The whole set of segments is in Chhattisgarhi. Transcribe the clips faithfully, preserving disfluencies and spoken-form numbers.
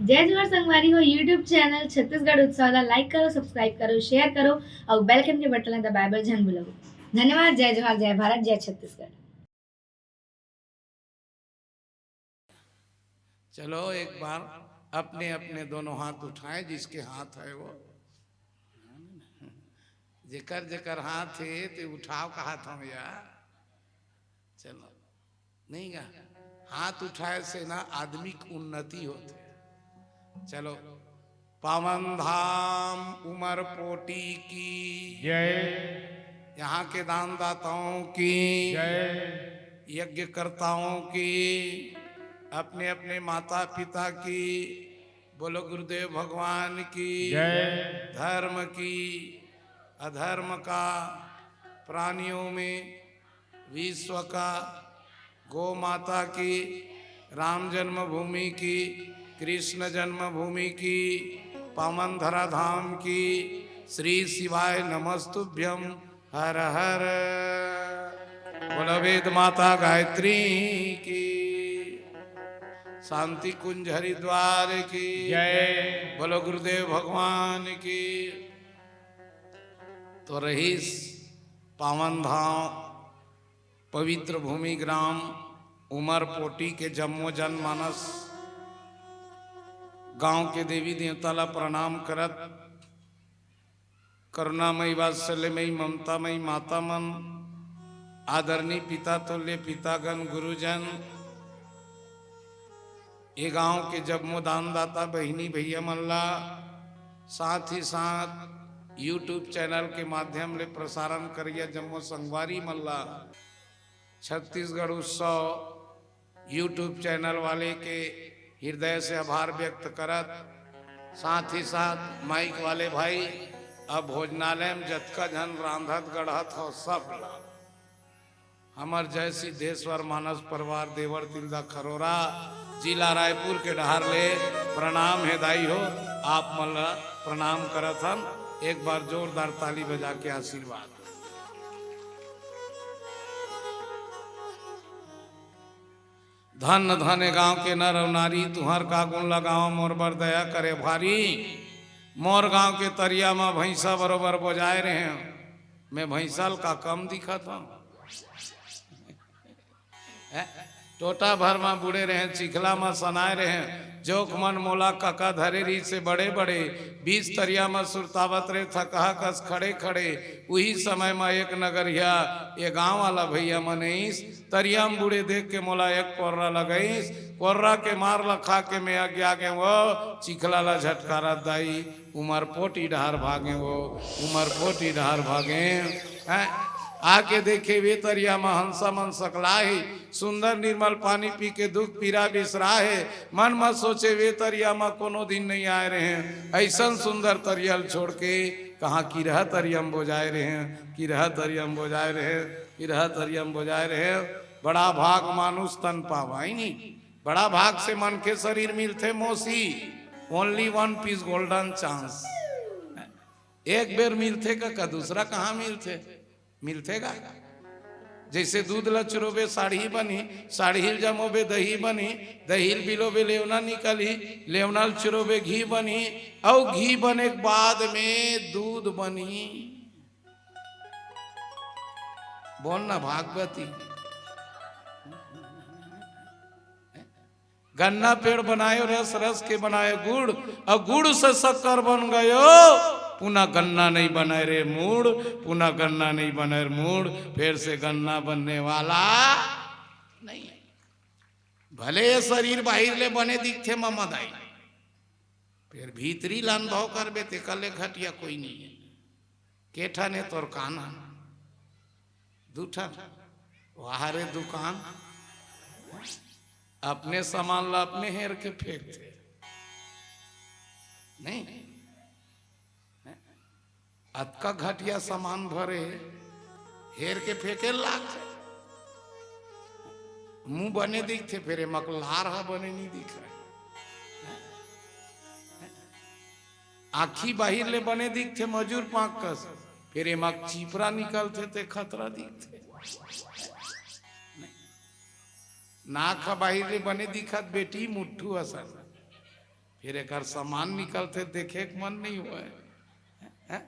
जय जोहार संगवारी हो, YouTube चैनल छत्तीसगढ़ उत्सव ला like करो, subscribe करो, share करो अउ bell icon के बटन ला दबाए बर झन भूलव। धन्यवाद। जय जोहार, जय भारत, जय छत्तीसगढ़। चलो, एक बार अपने अपने दोनों हाथ उठाएं, जिसके हाथ है वो। जेकर जेकर हाथ है, ते उठाव का हाथ हम यार। चलो, नहीं गा, हाथ उठाए से ना आदमी के उन्नति होथे। चलो, पावन धाम उमरपोटी की जय। यहाँ के दान दाताओं की जय। यज्ञकर्ताओं की, अपने अपने माता पिता की, बोलो गुरुदेव भगवान की जय। धर्म की, अधर्म का, प्राणियों में, विश्व का, गौ माता की, राम जन्मभूमि की, कृष्ण जन्मभूमि की, पावन धरा धाम की, श्री शिवाय नमस्तुभ्यम, हर हर। बोलो वेद माता गायत्री की, शांति कुंज हरिद्वार की जय। बोलो गुरुदेव भगवान की। तो रहीस पावन धाम, पवित्र भूमि ग्राम उमरपोटी के जम्मो जनमानस, गांव के देवी देवता ला प्रणाम करत, करुणामयी, वात्सल्यमयी, ममतामयी माता मन, आदरणीय पिता तुल्य पितागण, गुरुजन, ये गांव के जम्मो दानदाता बहिनी भैया मन ला, साथ ही साथ YouTube चैनल के माध्यम ले प्रसारण करिया जम्मो संगवारी मन ला छत्तीसगढ़ उत्सव YouTube चैनल वाले के हृदय से आभार व्यक्त करत, साथ ही साथ माइक वाले भाई, अब भोजनालय में जतका झन रांधत गढ़त हो, सब ला हमर जय सिद्धेश्वर मानस परिवार देवर तिल्दा खरोरा, जिला रायपुर के डहार ले प्रणाम हे दाई हो। आप मन ला प्रणाम करत हन, एक बार जोरदार ताली बजा के आशीर्वाद। धन धन ए गांव के नर अउ नारी, तुहर का गुण लगावं मोर बर दया करे भारी। मोर गांव के तरिया म भैंसा बरोबर बोजाए रहें, मैं भैंसा ल का कम दिखत हंव? हैं? टोटा भर म बूड़े रहें, चिखला म सनाए रहें, जोंक मन मोला कका धरे रिहिसे बड़े बड़े, बीच तरिया म सुरतावत रहे थकहा कस खड़े खड़े। उही समय म एक नगरिया ए गांव वाला भैया मन अइस, तरिया म बूड़े देख के मोला एक कोर्रा लगइस। कोर्रा के मार ल खा के मैं अज्ञा गेंव वो, चिखला ल झटकारत दाई, उमरपोटी डहार भागेंव वो, उमरपोटी डहार भागेंव। हैं? आके देखे वे तरिया म हंसा मन सकलाहे, सुंदर निर्मल पानी पी के दुख पीरा बिसराहे। मन म सोचे वे तरिया म कोनो दिन नइ आए रहें, अइसन सुंदर तरिया ल छोड़ के कहाँ किरहा तरिया म बोजाए रहें, किरहा तरिया म बोजाए रहें, किरहा तरिया म बोजाए रहें। बड़ा भाग मानुष तन पावा, हे नी? बड़ा भाग से मनखे शरीर मिलथे मौसी, only one piece golden chance। एक बेर मिलथे का, का दूसरा कहाँ मिलथे? मिलथे का? जइसे दूध ल चुरोबे साढ़ी बनही, साढ़ी ल जमोबे दही बनही, दही ल बिलोबे लेवना निकलही, लेवना ल चुरोबे घी बनही, अउ घी बने के बाद में दूध बनही। बोल ना भागवती। गन्ना पेड़ बनायो रस, रस के बनायो गुड़, अउ गुड़ से शक्कर बन गयो। पुनः गन्ना नहीं बने रे मूड़, पुनः गन्ना नहीं बने रे मूड़, फेर से गन्ना बनने वाला नहीं हे। भले ये शरीर बाहिर ले बने दिखथे ममा दाई, फेर भीतरी ल अनुभव करबे तेकर ले घटिया कोई नहीं हे। के ठन हे तोर कान ह? दू ठन। वाह रे दुकान, अपने सामान ला अपने हेर के फेंकथे। नहीं, अतका घटिया सामान भरे हे, हेर के फेंके लागथे। मुंह बने दिखथे, फेर एमा के लार ह बने नहीं दिखय। आँखी बाहिर ले बने दिखथे मजूर पाँख कस, फेर एमा के चीपरा निकलथे ते खतरा दिखथे। नाक ह बाहिर ले बने दिखत बेटी मुट्ठू असन, फिर एकर सामान निकलथे, देखे के मन नहीं होय। हैं?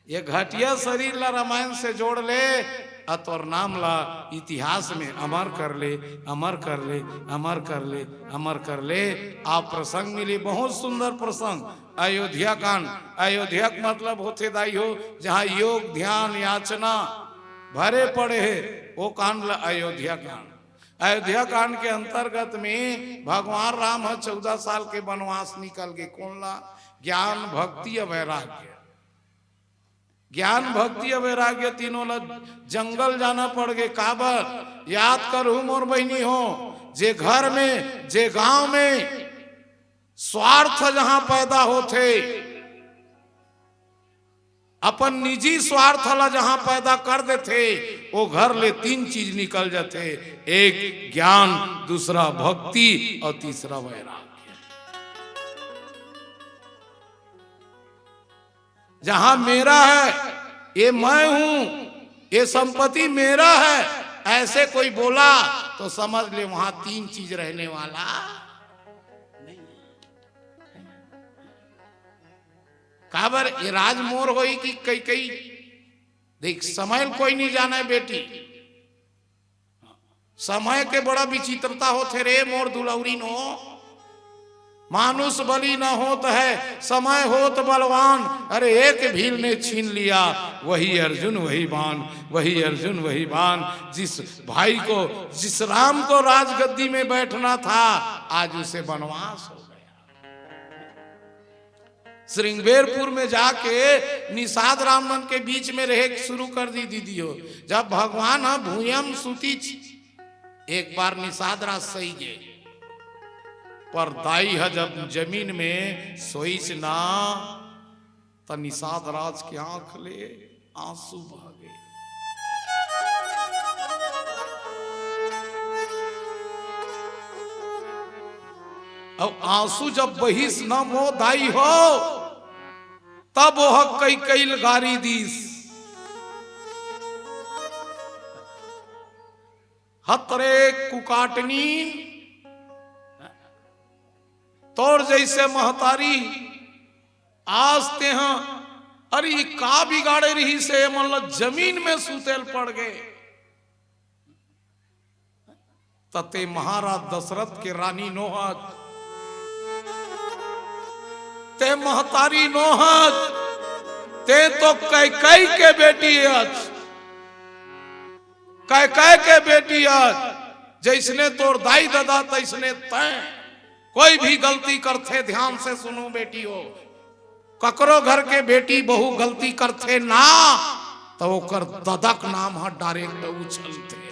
ये घटिया शरीर ला रामायण से जोड़ ले, अउ तोर नाम ला इतिहास में अमर कर ले, अमर कर ले, अमर कर ले, अमर कर ले। आप प्रसंग मिली, बहुत सुंदर प्रसंग, अयोध्या कांड। अयोध्या के मतलब होथे दाई हो, जहाँ योग, ध्यान, याचना भरे पड़े हे, वो कांड ला अयोध्या कांड। अयोध्या कांड के अंतर्गत में भगवान राम ह चौदह साल के वनवास निकल गे। कोन ला? ज्ञान, भक्ति अउ वैराग्य। ज्ञान, भक्ति अउ वैराग्य तीनों ला जंगल जाना पड़ गे। काबर? याद करहू मोर बहिनी हो, जे घर में, जे गांव में स्वार्थ जहां पैदा होथे, अपन निजी स्वार्थ ला जहां पैदा कर देथे, वो घर ले तीन चीज निकल जाथे, एक ज्ञान, दूसरा भक्ति अउ तीसरा वैराग्य। जहां मेरा है, ये मैं हूं, ये संपत्ति मेरा है, ऐसे कोई बोला तो समझ ले वहां तीन चीज रहने वाला नहीं। काबर ये राज मोर होई कि कैकई? देख, समय ल कोई नहीं जाने बेटी, समय के बड़ा विचित्रता होथे रे मोर दुलौरी नो। मानुष बली न होत है, समय होत बलवान। अरे एक भील ने छीन लिया, वही अर्जुन वही बाण, वही अर्जुन वही बाण। जिस भाई को, जिस राम को राजगद्दी में बैठना था, आज उसे वनवास हो गया। श्रृंगबेरपुर में जाके निषाद राम मन के बीच में रहे शुरू कर दी दीदी हो। जब भगवान ह भूयम सुतिच, एक बार निषाद राज सही गे, पर दाई ह जब जमीन में सोईच ना, त निषाद राज के आंख ले आंसू बह गे। अउ आंसू जब बहिस न मो दाई हो, तब ओह कैकई ल गारी दीस, हतरे कुकाटनी, तोर जैसे महतारी आज तेहा, अरे, ई का बिगाड़े रहिस हे, एमन ल जमीन में सुते ल पड़ गे। त ते महाराज दशरथ के रानी नोहच, ते महतारी नोहच, ते तो कैकई के बेटी हच, कैकई के बेटी हच। जैसने तोर दाई ददा तैसने तैं। कोई भी गलती करथे, ध्यान से सुनो बेटी हो, ककरो घर के बेटी बहू गलती करथे ना, त ओकर ददा के नाम ह direct उछलथे।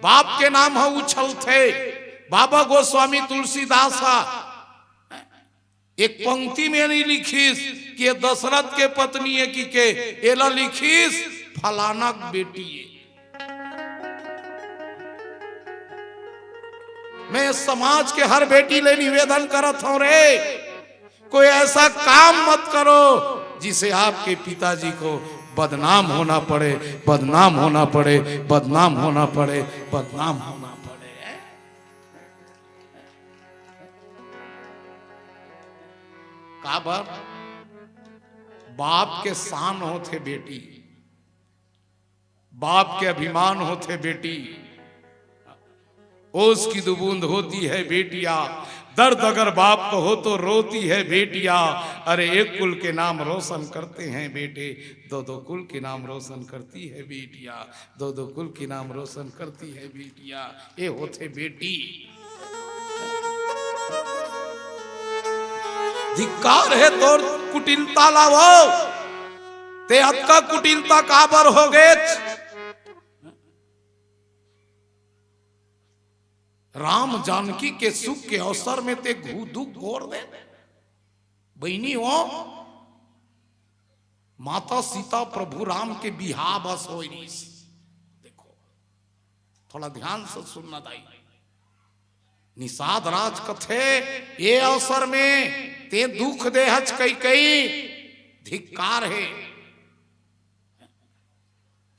बाप के नाम ह उछलथे। बाबा गोस्वामी तुलसीदास ह एक पंक्ति में नहीं लिखिस कि ये दशरथ के पत्नी हे कि के, एला लिखिस फलाना के बेटी हे। मैं समाज के हर बेटी ले निवेदन करत हूं रे, कोई ऐसा काम मत करो जिसे आपके पिताजी को बदनाम होना पड़े, बदनाम होना पड़े, बदनाम होना पड़े, बदनाम होना पड़े। काबर? बाप के शान होथे बेटी, बाप के अभिमान होथे बेटी। ओस की दो बूंद होती है बेटिया, दर्द अगर बाप को हो तो रोती है बेटिया। अरे एक कुल के नाम रोशन करते हैं बेटे, दो दो कुल के नाम रोशन करती है बेटिया, दो दो कुल के नाम रोशन करती है बेटिया। ये होथे बेटी। धिक्कार हे तोर कुटिलता ला वो, ते अतका कुटिलता काबर हो गेच? राम जानकी के सुख के अवसर में ते घू दुख गोड़ दे। बहिनी हो, माता सीता प्रभु राम के बिहाव अस होय रहिस। देखो, थोड़ा ध्यान से सुनना दाई। निषाद राज कथे, ये अवसर में ते दुख देहच कैकई, धिक्कार हे।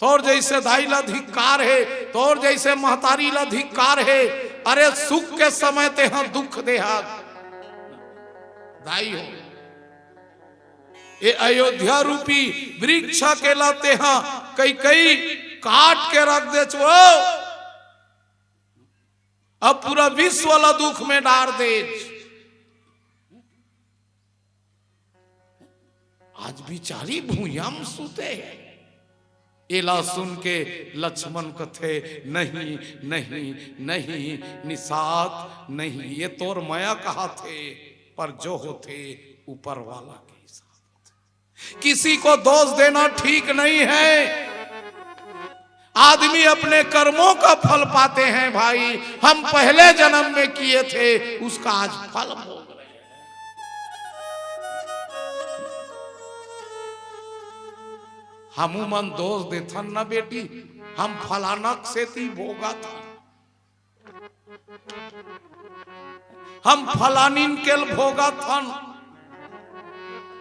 तोर जैसे दाई ला धिक्कार हे, तोर जैसे महतारी ला धिक्कार हे। अरे सुख के समय तेहा दुख देहा दाई हो। ए अयोध्या रूपी वृक्ष के ला तेहा कैकई काट के रख देच वो। अब पूरा विश्व ला दुख में डार देच। आज बिचारी भुइयां म सुते हे। एला सुन के लक्ष्मण कथे, "नहीं, नहीं, नहीं, निषाद, नहीं, ये तोर मया कहाथे, पर जो होथे ऊपर वाला के हिसाब होथे। किसी को दोष देना ठीक नहीं है। आदमी अपने कर्मों का फल पाते हैं भाई। हम पहले जन्म में किए थे, उसका आज फल भोग रहे हैं।" हमू मन दोष देथन न बेटी, हम फलानक सेती भोगत हन, हम फलानिन के ल भोगत हन,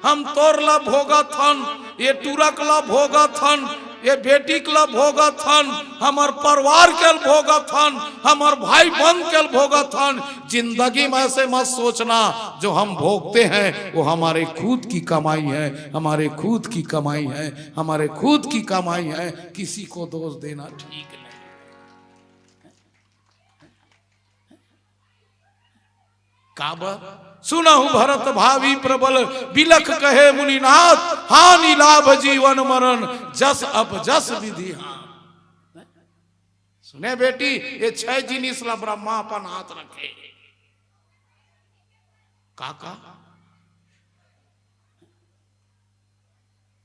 हम तोर ला भोगत हन, ये टुरक ला भोगत हन, ये बेटीक ला भोगत हन, हमर परिवार के ल भोगत हन, हमर भाई बंद के ल भोगत हन। जिंदगी में ऐसे मत सोचना, जो हम भोगते हैं वो हमारे खुद की कमाई है, हमारे खुद की कमाई है, हमारे खुद की कमाई है। किसी को दोष देना ठीक नहीं। काबर? सुनहु भरत भावी प्रबल, बिलख कहे मुनिनाथ, हानि लाभ जीवन मरण, जस अपजस विधि हाथ। सुने बेटी, ये छह जिनिस ला ब्रह्मा अपन हाथ रखे। का का?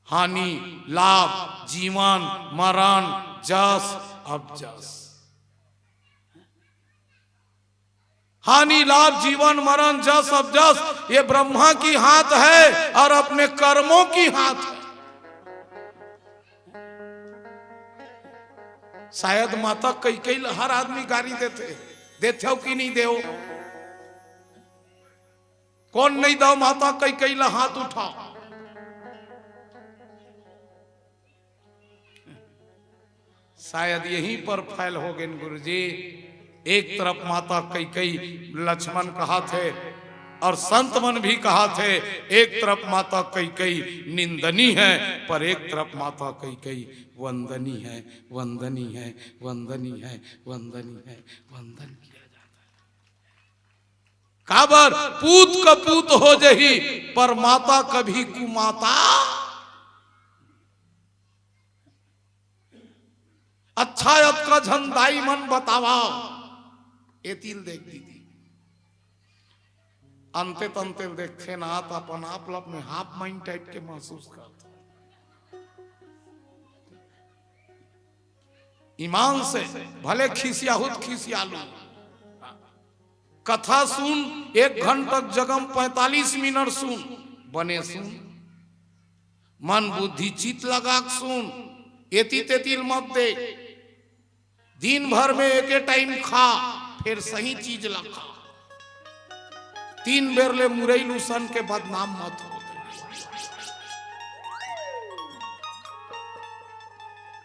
हानि, लाभ, जीवन, मरण, जस, अपजस। हानि, लाभ, जीवन, मरण, जस, अपजस, ये ब्रह्मा की हाथ है और अपने कर्मों की हाथ है। शायद माता कैकई ल हर आदमी गारी देथे, देथव कि नहीं देव? कोन नहीं दव माता कैकई ल हाथ उठाव। शायद यहीं पर फैल हो गेन गुरुजी। एक तरफ माता कैकई लक्ष्मण कहाथे और संत मन भी कहाथे, एक तरफ माता कैकई निंदनी है, पर एक तरफ माता कैकई वंदनी है, वंदनी है, वंदनी है, वंदनी है, वंदन किया जाता है। काबर? पूत कपूत हो जही, पर माता कभी कुमाता। अच्छा, अतका झन दाई मन बतावा, एती ल देख दीदी, अंते तंते ल देखथे ना, त अपन आप ल में हाफ माइंड टाइप के महसूस करथे। ईमान से भले खिसियाहू त खिसियालू, कथा सुन, एक घंटा जगम पैंतालीस मिनट सुन, बने सुन, मन बुद्धि चित लगा के सुन, एती तेती ल मत दे। दिन भर में एके टाइम खा, फिर सही चीज ला खा। तीन बेर ले मुरई ल उसन के बदनाम मत हो।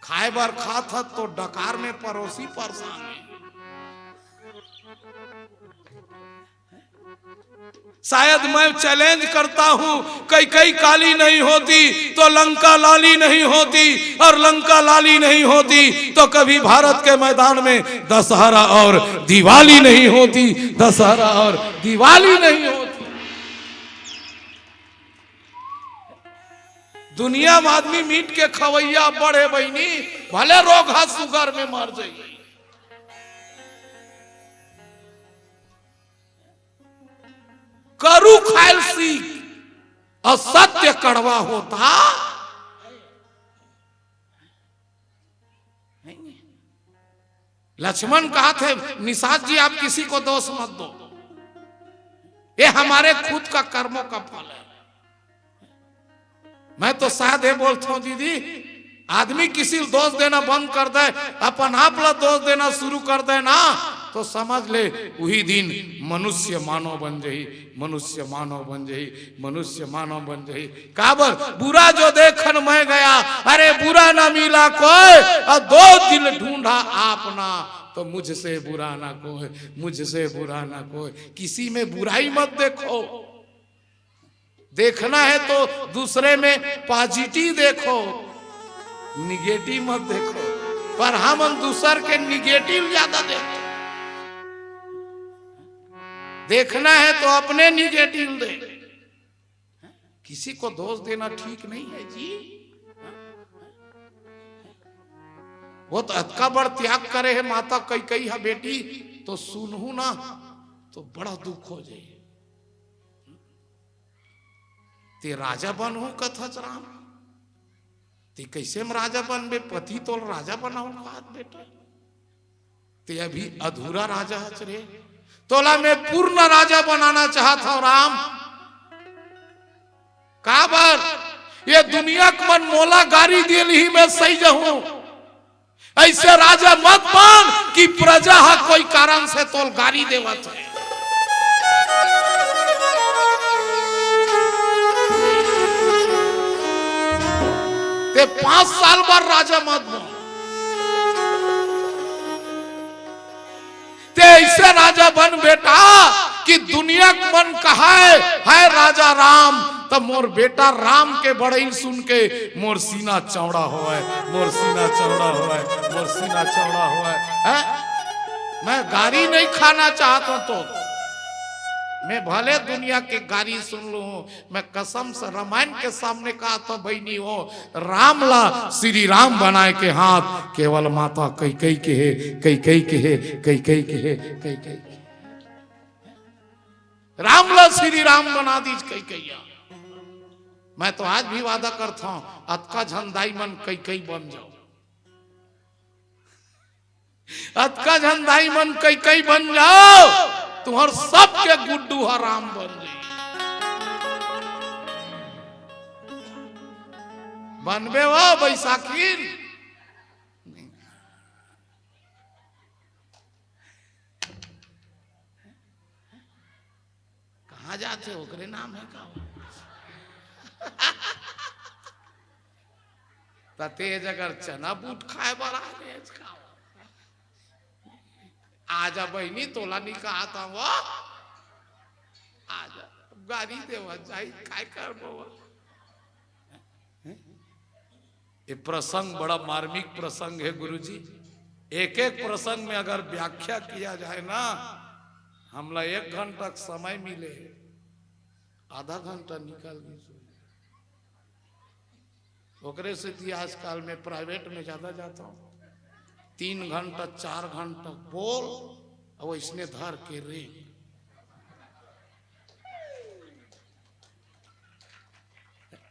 खाए बर खात हत तो डकार में परोसी परेशान है। शायद मैं चैलेंज करता हूं, कैकई काली नहीं होती तो लंका लाली नहीं होती, और लंका लाली नहीं होती तो कभी भारत के मैदान में दशहरा और दिवाली नहीं होती, दशहरा और दिवाली नहीं होती। दुनिया में आदमी मीट के खवैया बड़े बहिनी, भले रोगहा सुगर में मर जाई, करू खायल सीख, और सत्य कड़वा होता। लक्ष्मण कहाथे, "निषाद जी, आप किसी को दोष मत दो, ये हमारे खुद का कर्मों का फल है।" मैं तो शायद ये बोलता हूं दीदी, आदमी किसी ल दोष देना बंद कर दे, अपन आप ला दोष देना शुरू कर दे ना, तो समझ ले, उही दिन मनुष्य मानव बन जही, मनुष्य मानव बन जही, मनुष्य मानव बन जही। काबर? बुरा जो देखन मैं गया, अरे बुरा ना मिला कोई, और दो दिल ढूंढा आपना, तो मुझसे बुरा ना कोई, मुझसे बुरा ना कोई। किसी में बुराई मत देखो। देखना है तो दूसरे में पॉजिटिव देखो, निगेटिव मत देखो। पर हमन दूसर के निगेटिव ज्यादा देखथन। देखना है तो अपने निगेटिव दे। किसी को दोष देना ठीक नहीं है जी। वो तो अतका बड़ त्याग करे हे माता कैकई ह बेटी, तो सुनहू ना तो बड़ा दुख हो जाए। ते राजा बनहू कथच राम, ते कैसे म राजा बनबे? पति तोल राजा बनाहू कहत बेटा, ते अभी अधूरा राजा हच रे। तोला मैं पूर्ण राजा बनाना चाहत हूं राम। काबर? ये दुनिया के मन मोला गारी दे लिही, मैं सही जहूं। ऐसे राजा मत बन कि प्रजा हा कोई कारण से तोल गारी देवत है। ते पांच साल बर राजा मत बन। ते ऐसे राजा बन बेटा कि दुनिया के मन कहाय है राजा राम, तब मोर बेटा राम के बड़ई सुन के मोर सीना चौड़ा होवय, मोर सीना चौड़ा होवय, मोर सीना चौड़ा होवय। हैं? मैं गारी नहीं खाना चाहता हूं तो, मैं भले दुनिया के गारी सुन लूं, मैं कसम से रामायण के सामने कहा था, बहिनी हो, राम ला श्री राम बनाए के हाथ केवल माता कैकई के हे, कैकई के हे, कैकई के हे, कैकई के हे। राम ला श्री राम बना दीज कैकैया। मैं तो आज भी वादा करता हूं, अतका झन दाई मन कैकई बन जाओ। अतका झन दाई मन कैकई बन जाओ, तुम्हर सबके गुड्डू ह राम बन जाई। बनबे वो बैसाखी। कहाँ जाथे, ओकरे नाम है का? त तेज अगर चना बूट खाए बर आ गए का? आजा बहिनी, तोला नहीं कहा था वो। आजा, गारी देवा जाई, काय करबो वो? ये प्रसंग बड़ा मार्मिक प्रसंग है गुरुजी। एक एक प्रसंग में अगर व्याख्या किया जाए ना, हमला एक घंटा के समय मिले, आधा घंटा निकल गई। ओकरे सेती आजकल मैं प्राइवेट में ज्यादा जाता हूँ। तीन घंटा, चार घंटा बोल, अब इसने धर के रे।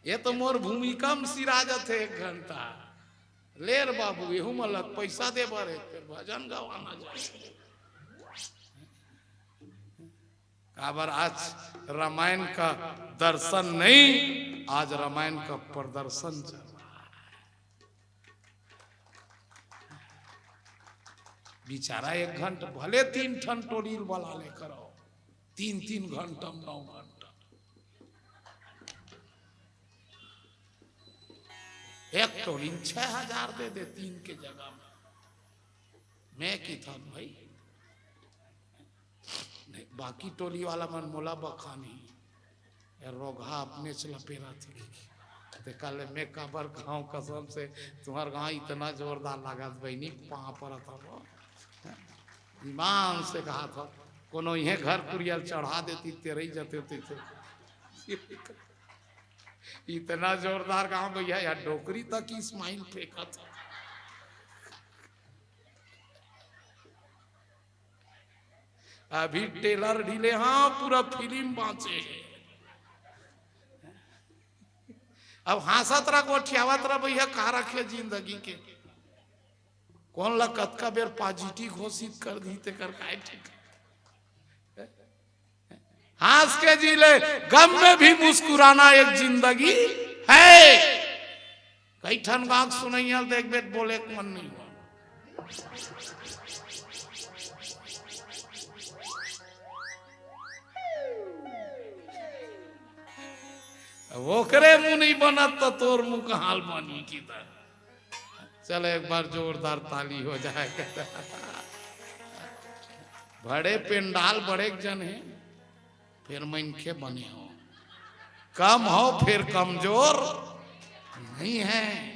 ये तो मोर भूमिका म सिरा जाथे एक घंटा। ले रे बाबू, एहू मन ला पैसा दे बर हे, फिर भजन गवाना जाए। काबर आज रामायण का दर्शन नहीं, आज रामायण का प्रदर्शन चल रहा है। बेचारा एक घंटा, भले तीन ठन टोली बला ले करो, तीन तीन घंटा, नौ घंटा। एक टोली में छह हजार दे दे तीन के जगह में। मैं की था भाई, नहीं, बाकी टोली वाला मन मोला बखानी, ये रोगहा अपने च लपेरा थी। ते काले मैं काबर गाँव कसम से, तुम्हार गाँव इतना जोरदार लागत बहिनी, पाँव परत हवो। ईमान से कहा था, कोनो इहे घर कुरियल चढ़ा देती, तेरे ही जते होते थे। इतना जोरदार गाँव भैया, यार डोकरी तक स्माइल फेंका था। अभी टेलर ढीले, हाँ, पूरा फिल्म बाँचे हे। अब हाँसत रह, गोठियावत रह भैया, का रखे जिंदगी के? कोन ला कतका बेर पॉजिटिव घोषित कर दी, तेकर काय ठीक। हाँस के जी ले, गम में भी मुस्कुराना एक जिंदगी है। कई ठन गाँव के सुनैया ल देखबे त बोले के मन नहीं हो। अब ओकरे मुंह नहीं बनत त तोर मुंह कहाँ ल बनी किधर। चल एक बार जोरदार ताली हो जाए। बड़े पेंडाल, बड़े जन हे, फेर मनखे बने हो, कम हो, फेर कमजोर नहीं है।